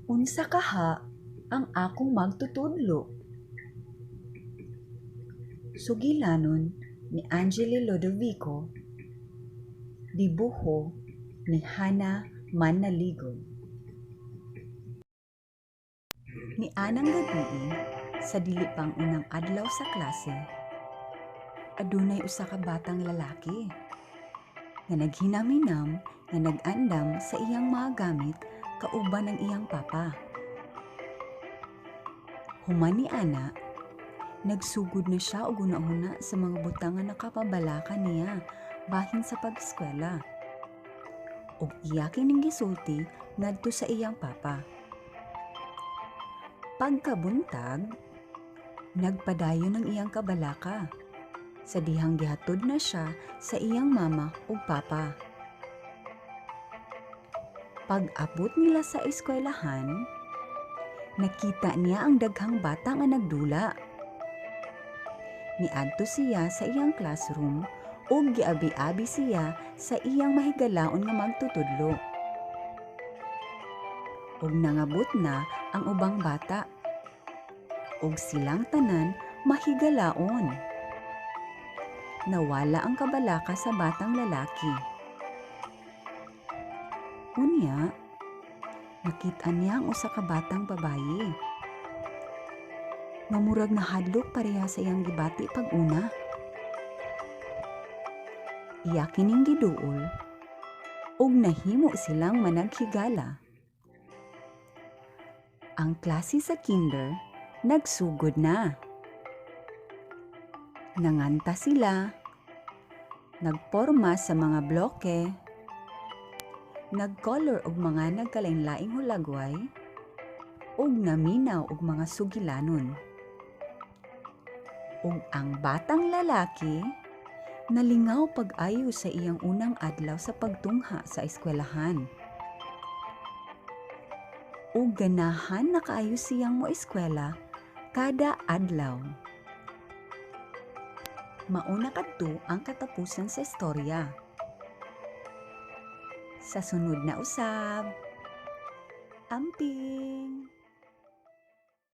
Unsa kaha ang akong magtutudlo? Sugilanon ni Angeli Lodovico, dibuho ni Hana Manaligo. Ni anang gabii, sa dili pang unang adlaw sa klase, adunay usa ka batang lalaki nga naghinam-hinam nga nag-andam sa iyang mga gamit kauban ang iyang papa. Human ni ana, nagsugod na siya og hunahuna sa mga butang nga nakapabalaka niya bahin sa pag-eskwela. Ug iya kining gisulti ngadto sa iyang papa. Pagkabuntag, nagpadayon ang iyang kabalaka sa dihang gihatod na siya sa iyang mama ug papa. Pag-abot nila sa eskwelahan, nakita niya ang daghang bata nga nagdula. Niadto siya sa iyang classroom ug giabi-abi siya sa iyang mahigalaon nga magtutudlo. Ug nangabot na ang ubang bata. Ug silang tanan mahigalaon. Nawala ang kabalaka sa batang lalaki. Unya, nakita niya ang usa ka batang babaye nga murag nahadlok pareha sa iyang gibati pag-una. Iya kining giduol ug nahimo silang managhigala. Ang klase sa kinder nagsugod na. Nanganta sila, nagporma sa mga bloke, nag-color og mga nagkalain-laing hulagway, ug naminaw og mga sugilanon. Ug ang batang lalaki nalingaw pag-ayo sa iyang unang adlaw sa pagtungha sa eskwelahan. Ug ganahan na kaayo siyang moeskwela kada adlaw. Mauna kadto ang katapusan sa istorya. Sa sunod na usab. Amping!